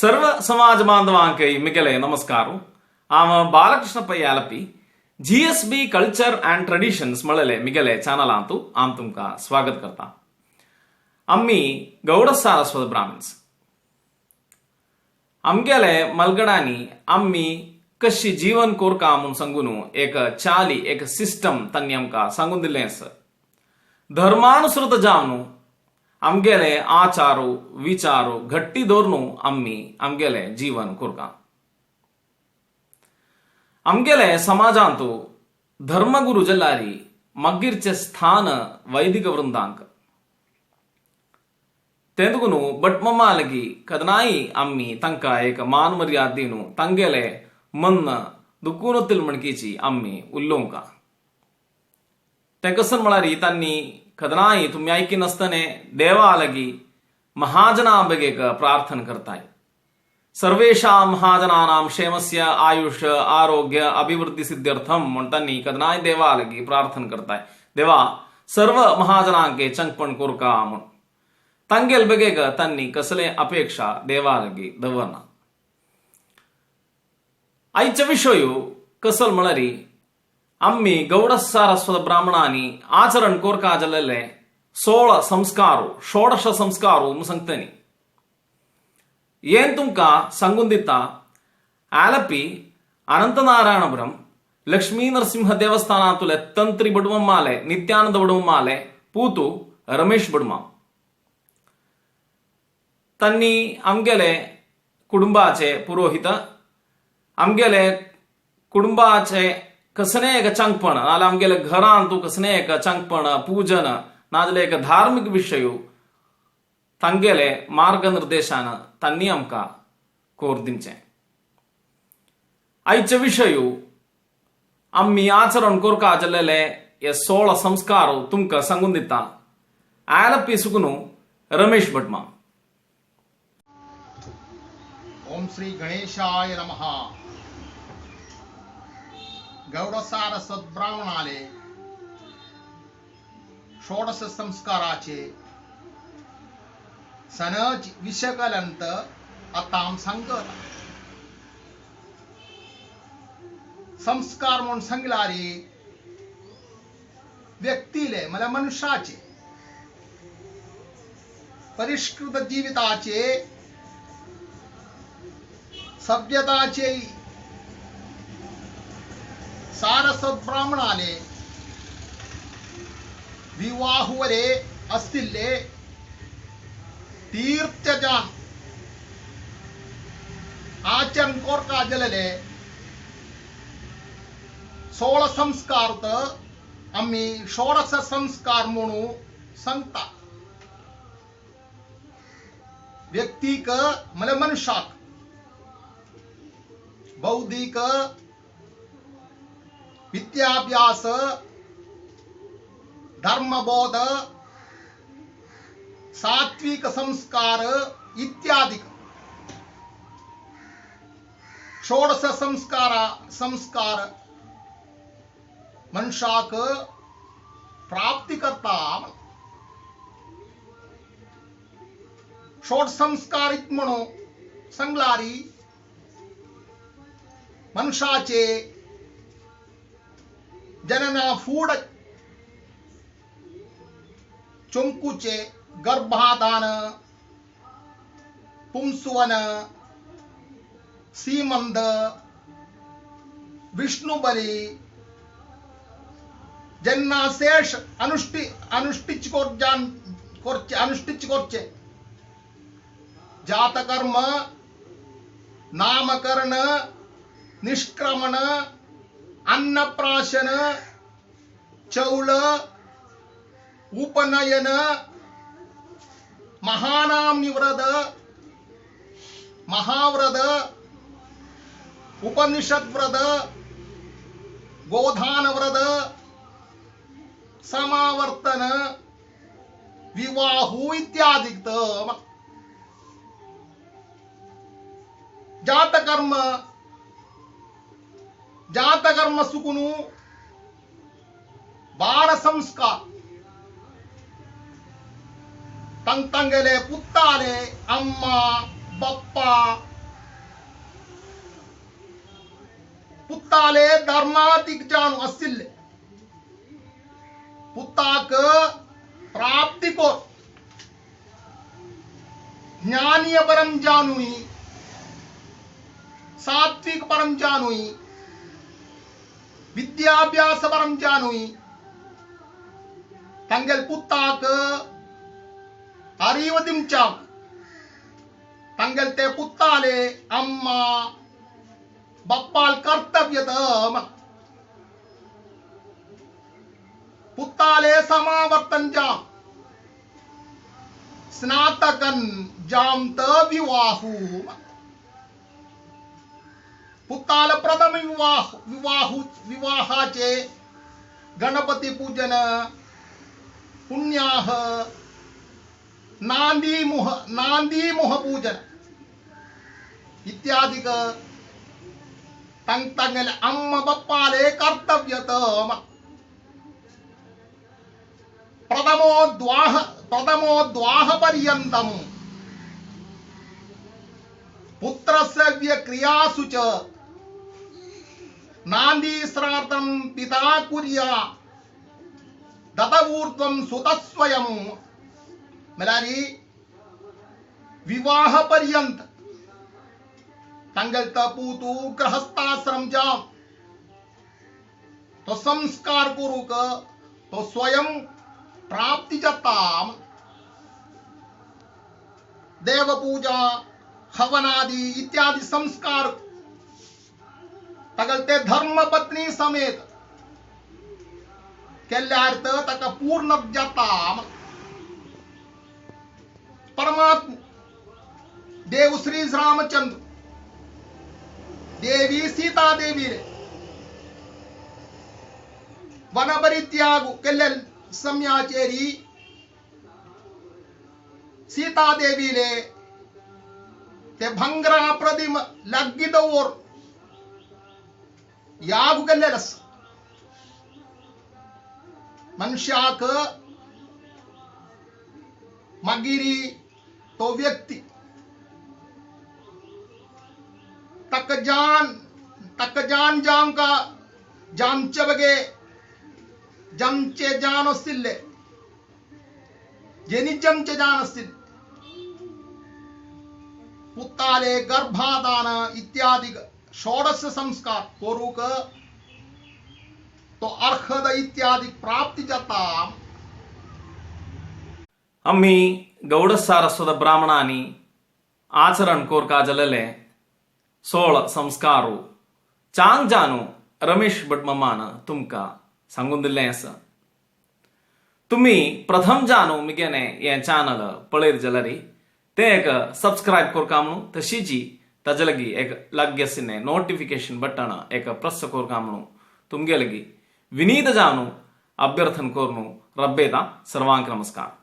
ಸರ್ವ ಸಮಾಜ ಬಾಂಧವಾಂಕ ಮಿಗಲೆ ನಮಸ್ಕಾರ. ಆಮ Balakrishna Pai Alleppey GSB culture and traditions मळले मिगले चॅनलांतु आम तुमका स्वागत करता. आम्ही गौड सारस्वत ब्राह्मण्स. आमगेले मलगडांनी आम्ही कशी जीवन कोरका म्हूण सांगून एक चाली, एक सिस्टम तांणी आमकां सांगून दिल्लें आसा. धर्मानुसृत जावन आमगेले आचारू विचारू घट्टी दवरून आमी आमगेले जीवन कोरका. आमगेले समाजांत धर्मगुरू जल्लारी मागीरचे स्थान वैदिक वृंदांक. तेंदुकुनु भटमामालगी कदनाई आमी तांकां एक मान मर्याद दिवन तांगेले मन दुखून म्हणकीची आमी उलोवंका. तें कसन म्हळ्यार तांणी कदनाई तुमी आयकी नासतने देवा लागीं महाजना बेगेक प्रार्थना करताय. सर्वेषां महाजनानां क्षेमस्य आयुष आरोग्य अभिवृद्धी सिद्ध्यर्थम म्हूण तांणी कदनाय देवा लागीं प्रार्थना करताय. देवा, सर्व महाजनांके चंगपण कोरका म्हूण तांगेल बेगेक तांणी कसले अपेक्षा देवा लागीं दवरना. आयचे विशय कसल म्हळ्यार आम्ही गौड सारस्वत ब्राह्मणांनी आचरण कोरका जाल्ले 16 संस्कार, षोडश संस्कार म्हूण सांगतनी. येन तुमकां सांगून दिता आलपी अनंतनारायणपुरम लक्ष्मी नरसिंह देवस्थानांतुले ತಂತ್ರಿ ಬಡುವಮ್ಮಾಲೆ ನಿತ್ಯಾನಂದ ಬಡುವಮ್ಮಾಲೆ ಪೂತು ರಮೇಶ್ ಬಡುಮ. ತನ್ನಿ आमगेले कुटुंबाचे पुरोहित, आमगेले कुटुंबाचे कसने एक चांगपण नाजाल्यार आमगेले घरांत कसने एक चांगपण पूजन नाजाल्यार एक धार्मिक विशय तांगेले मार्गनिर्देशान तांणी आमकां कोर दिवचें. आयचे विशय आमी आचरण कोरका जाल्लेले हे 16 संस्कार तुमकां सांगून दिता आलपी सुकुनु रमेश भटमा. ओम श्री गणेशाय नमः. गौडसारस्वत ब्राह्मणाले षोडश संस्काराचे सनज विशकलंत आतां सांगता. संस्कार म्हूण सांगल्यार व्यक्तीले म्हळ्यार मनुष्याचे परिष्कृत जिविताचे सभ्यताचे सारस्वत ब्राह्मणाले विवाहुवरे अस्तिल्ले तीर्थजान आचरण कोरका जलले 16 संस्कार आम्ही षोडश संस्कार म्हणू सांगता. व्यक्तीक म्हळ्यार मनुष्याक बौद्धिक विद्याभ्यास, धर्मबोध, सात्विक संस्कार इत्यादि षोडश संस्कार संस्कार मनुष्याक प्राप्ती करता. षोड संस्कार म्हणून सांगलारी मनुष्याचे जनना फूड चोंकूचे गर्भाधान, पुंसुवन, सीमंद, विष्णुबली जेन्ना शेष अनुष्ठी अनुष्ठिच कोरजान कोरचे अनुष्ठिच कोरचे जातकर्म, नामकरण, निष्क्रमण, अन्नप्राशन, चौल, उपनयन, महानाम निव्रत, महाव्रत, उपनिषद व्रत, गोधान व्रत, समावर्तन, विवाहु इत्यादि. जातकर्म जातकर्म सुकुनु बाल संस्कार तंग तंगले पुत्ताले अम्मा बप्पा पुत्ताले धर्मातिक जानू आशिल्ले पुत्ताक प्राप्ती कोर ज्ञानीय परम जानूय सात्विक परम जानूय विद्याभ्यास परम जानूय तंगेल पुत्ताक അറിവ് ദിംചാം തങ്കത്തെ പുത്താലെ അമ്മ ബപ്പാൽ കർത്തവ്യത പുത്താലെ സമാവർത്തൻ ജാം സ്നാതകൻ ജാം ത വിവാഹു पुत्ताल प्रथम विवाह विवाहु विवाहाचे गणपती पूजन पुण्याह नांदी मुह पूजन इत्यादि तंग तंगल अम्म बप्पाले कर्तव्यत प्रथमो द्वाह पर्यंतम पुत्रस्य क्रियासु च नांदी श्राद्धं पिता कुर्या दतऊर्ध्वं सुतस्वयं म्हळ्यार विवाह पर्यंत तांगेल पूतू गृहस्थाश्रम जाव तो संस्कार करूक तो स्वयं प्राप्ती जाता. देवपूजा हवनादि इत्यादि संस्कार तागेले ते धर्मपत्नी समेत केल्ल्यार ताका पूर्ण जाता. परमात्मा देव श्री रामचंद्र देवी सीता देवी रे वनपरित्यागु केल्ले सम्याचेरी सीता देवीले ते भंगरा प्रतिम लग्गिदवोर यागु केल्लेलस मनुष्याक मागीर तो व्यक्ती ताका जान जावंका जामचे बगे जमचे जान आशिल्ले जेनी जमचे जान आशिल्ले पुत्ताले गर्भाधान इत्यादि षोडश संस्कार करूक तो अर्हद इत्यादि प्राप्ती जाता. आम्ही गौड सारस्वत ब्राह्मणांनी आचरण कोरका जलले 16 संस्कारू चांग जानू रमेश भटमामान तुमकां सांगून दिल्लें आसा. तुम्ही प्रथम जानू मिगेने हें चॅनल पळयत जाल्यार तें एक सबस्क्रायब कोरका म्हणून, तशीच ताजे लागीं एक लागीं आशिल्लें नोटिफिकेशन बटन एक प्रेस कोरका म्हणून तुमगे लागीं विनीत जानू अभ्यर्थन करून रब्बेता. सर्वांक नमस्कार.